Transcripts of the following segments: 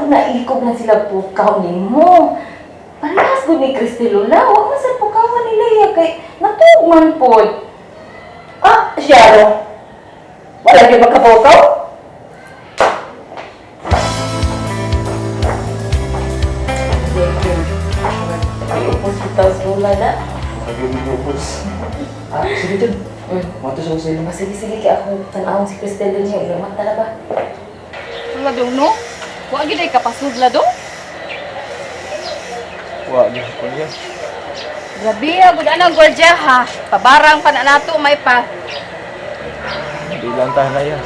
kung naikog na sila pukaw nimo. Parehas gud ni Cristel Lola, wa man sa pukawan ni Leia kay natuog man pod. Ah, siya ro. Wala gyud makapukaw? Upos bitaw sa Lola na. Nag-upos. Ah, sige dyan. Mato sa usil. Ah, sige, sige, kay ako tan-awon si Cristel niya. Ilang mata na ba? Wala dong no? Wa gid ay kapasudla dong. Wa, gihapon niya. Grabe ah, gud anang gwardiya ha. Pabarang pa na nato may pa. Di lang tayo na yan.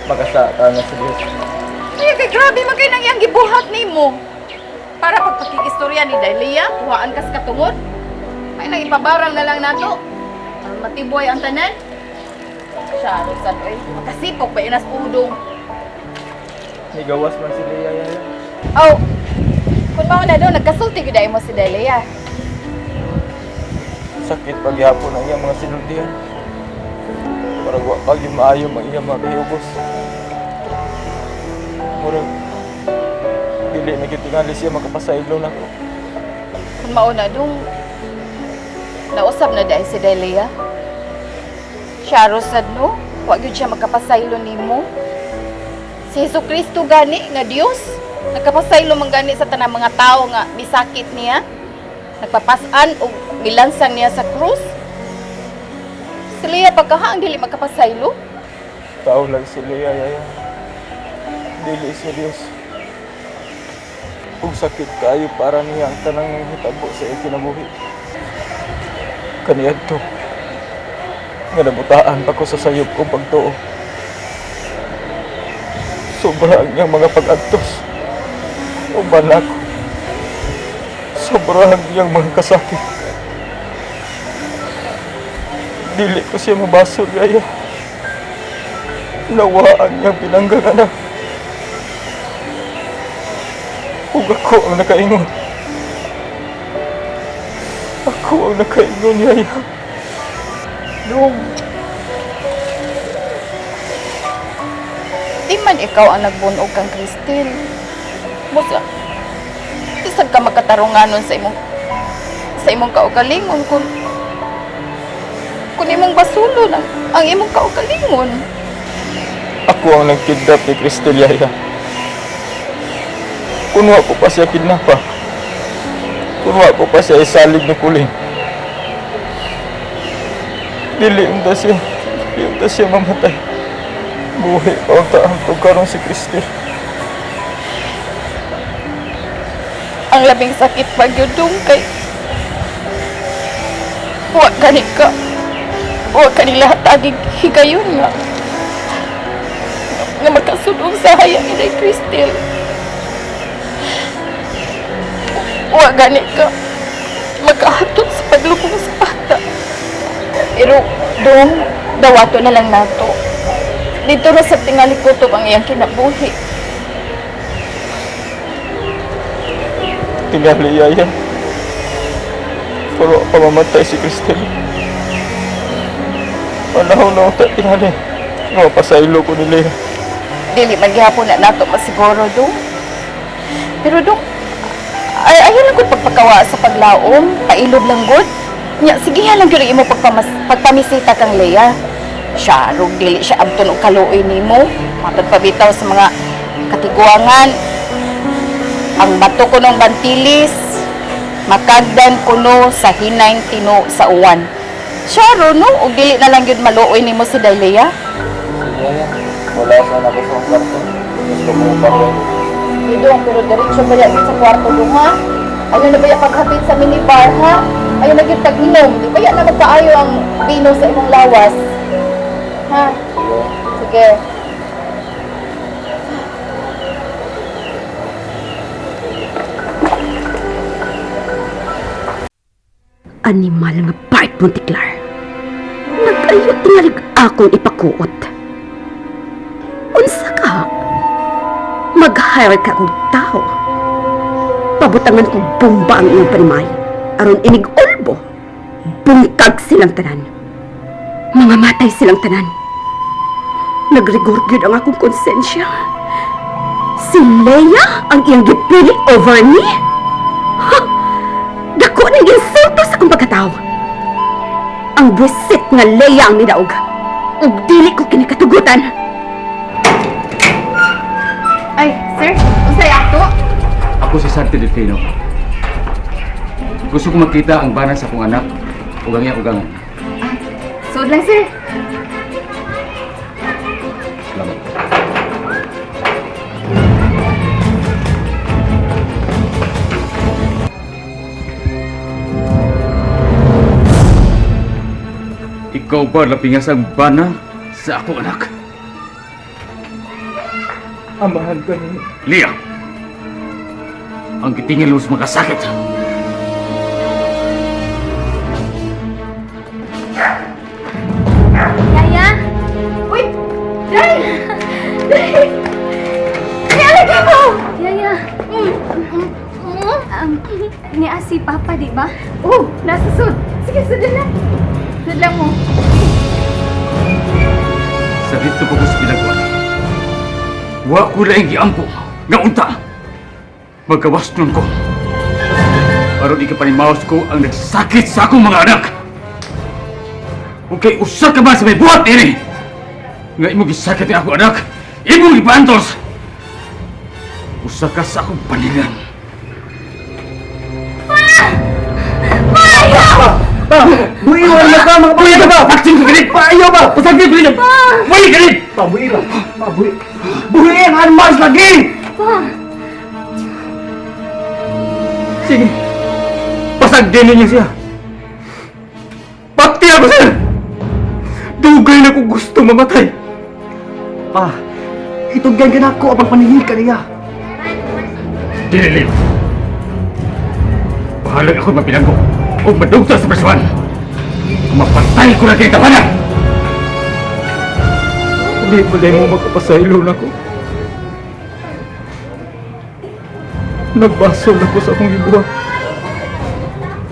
Magasa tayo na sa Diyos. Ay, kay grabe man kay nang iyang gibuhat nimo. Para pagpakikistorya ni Delia, kuhaan kas katungod. May nang ipabarang na lang nato. Aron matiboy ang tanan. Siya, sad oy. Makasipok pa inas udong. Nigawas man si Leia yaya. Aw, kung mao na daw, nagkasulti gyud ay mo si Delia. Sakit paghihapon ang iyang mga sinultihan. Parang wa pag yung maayo ang iyang mga kahibos. Murag, dili na gyud tingali siya makapasaylo na ko. Kung mao na dong, nausab na dahil si Delia. Siya sad no, wa gyud siya magkapasaylo nimo. Si Hesus Kristo gani nga Dios, nagkapasaylo man gani sa tanang mga tawo nga misakit niya. Nagpapas-an og milansang niya sa krus. Si Leah pagkahaang dili magkapasaylo. Tao lang si Leia yaya. Dili siya Diyos. Ug sakit kaayo para niya ang tanang hitabo sa iyang kinabuhi. Kaniadto, nga nabutaan pa ko sa sayop kong pagtuo. Sobra ang iyang mga pag-antos. Uban ako. Sobra ang iyang mga kasakit. Dili ko siya mabasol, yaya. Nawaan niyang pinanggang anak. Ug ako ang nakaingon. Ako ang nakaingon, yaya. Dong. Di man ikaw ang nagbunog kang Christine. Musa, isag ka makatarunganon sa imong kaugalingon kung imong basulon ang imong kaugalingon. Ako ang nagkidnap ni Cristel, yaya. Kunwa ko pa siya kidnapa. Kunwa ko pa siya isalig ni Kuling. Dili unta siya. Dili unta siya mamatay. Buhi pa ang taang karon si Cristel. Ang labing sakit pa gyud dong kay wa gani ka wa kani lahat agig higayon nga nga makasulong sa hayang inay Cristel. Wa gani ka makahatod sa paglubong sa bata. Pero dong dawato na lang nato. Dito ra sa tingali kutob ang iyang kinabuhi. Tingali, yaya. Pero pamamatay si Cristel. Panahon na unta tingali. Nga pasaylo ko ni Leia. Dili man gihapon na nato masiguro dong. Pero dong, ay ayaw lang gud pagpakawa sa paglaom, pailob lang gud. Nya sige lang gyud ang imo pagpamisita kang Leia. Siya rog dili siya abton og kaluoy nimo. Matod pa bitaw sa mga katiguangan. Ang bato ko ng bantilis, makagdan kuno sa hinayng tino sa uwan. Siya ro no, og dili na lang gyud maluoy nimo si Leia. Sige, yaya. Wala sana ko sa kwarto. Gusto ko pa ko. Idong, pero diretso ba yan sa kwarto dong ha? Ayaw na ba yung paghapit sa minibar ha? Ayaw na yung tag-inom. Di ba yan na magpaayo ang bino sa imong lawas? Ha? Sige. Sige. Animal nga Bart Monticlar. Nag-ayo tingalig akong ipakuot. Unsa ka? Mag-hire ka og tao. Pabutangan kong bomba ang iyong panimay. Aron inig ulbo. Bungkag silang tanan. Mga matay silang tanan. Nagrigor gyud ang akong konsensya. Si Leia ang iyang gipili over me? Ha! Dako ng insulto sa akong pagkatao. Ang buwisit nga Leia ang nidaog. Ug dili ko kinikatugutan. Ay, sir, unsay ato? Ako si Santi Delfino. Gusto ko makita ang bana sa akong anak ug ang iyang ugangan. Sud lang, sir. Salamat. Ikaw ba lapingas ang bana sa akong anak? Amahan ka niya. Lia! Ang kitingil mo sa makasakit. Yaya! Uy! Day! Day! Nialagay mo! Yaya! Niya si Papa, di ba? Oh, nasa sud. Sige, sud na. Sud lang mo. Sa dito po ko sa bilagwan. Wa ko laing giampo nga unta. Magkawas nun ko. Aron ikapanimaos ko ang nagsakit sa akong mga anak. Ug kay usa ka man sa may buhat ini. Nga imong gisakit ni ako anak, imong gipantos. Usa ka sa akong paningan. Pa! Buiwan na ka mga Buhi ka ba? Paksin ko ganit! Pa, ayaw ba? Pasagin ko ganit! Buhi ganit! Pa, buhi ba? Pa, buhi. Buhi ang animals lagi! Pa! Sige. Pasagdin ninyo siya. Pati ako, sir! Dugay na ko gusto mamatay. Pa, itong gang ako ang pagpanihil ka niya. Dili, Leo. Bahalag ako mapilanggo o madugta sa persuan. Mapatay ko na kay tawanan! Hindi pa mo magkapasaylo na ko. Nagbasol ako sa akong gibuhat.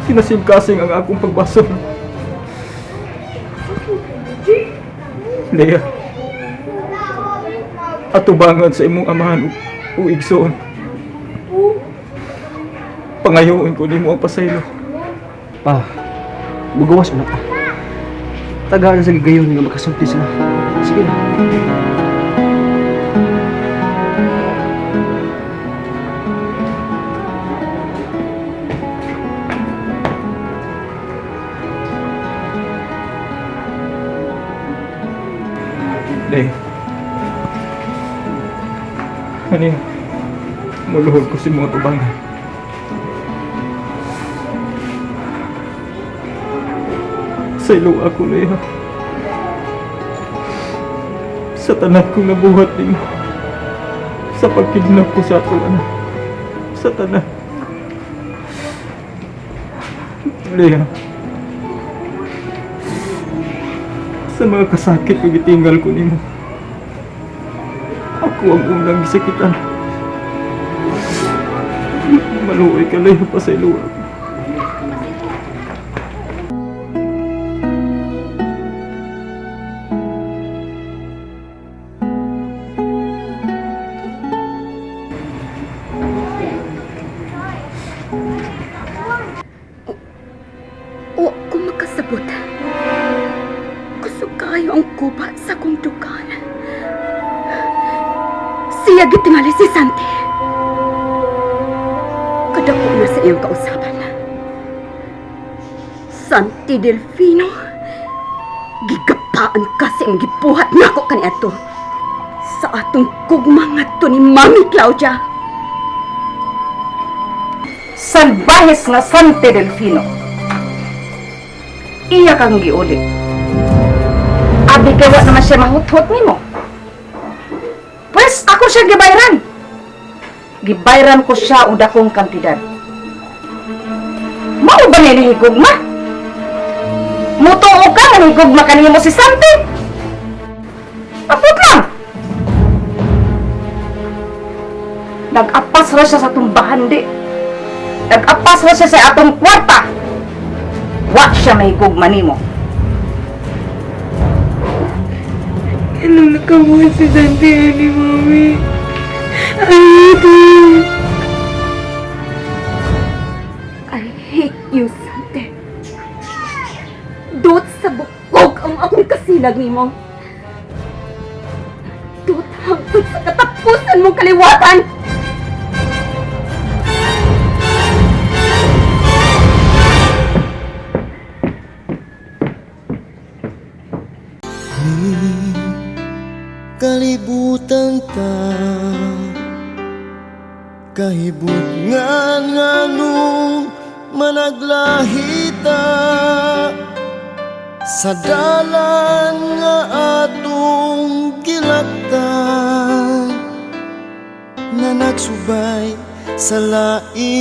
Kinasing-kasing ang akong pagbasol. Leia, atubangan sa imong amahan o igsoon. Pangayoon ko nimo ang pasaylo. Pa, bugawas na ka. Tagaan sa gigayon nga makasulti sila. Sige na. Leia, ano muluhod ko si mga tubangan. Sa ilo ako, Leia. Sa tanan kong nabuhat nimo. Sa pagkidnap ko sa atong anak. Sa tanan. Leia. Sa mga kasakit ko gitingal ko nimo. Ako ang unang gisakitan. Maluoy ka, Leia, pa sa ilo ako. O ko makasabot. Kusog kayo ang kuba sa akong dukan. Siya gitingali si Santi. Kadako na sa iyang kausaban. Santi Delfino, gigapaan kasi ang gibuhat nako kaniadto sa atong gugma ngadto ni Mami Claudia. Salbahes nga Sante Delfino. Iya kang giuli. Abi kay wa naman siya mahuthot nimo. Pwes ako siya gibayran. Gibayran ko siya og dakong kantidad. Mao ba ni higugma? Mutuo ka nga nahigugma kanimo si Sante? Apot lang. Nag-apas ra siya sa tumbahan di. Nag-apas ra siya sa atong kwarta. Wa siya mahigugma nimo. Ilang nakabuhat si Santi ni Mami. I hate you. I hate you, Sante. Dot sa bukog ang akong kasinag nimo. Dot hangtod sa katapusan mong kaliwatan! Kalibutan ta kahibutngan nganong managlahita sa dalan nga atong gilaktan nga nagsubay sa lain.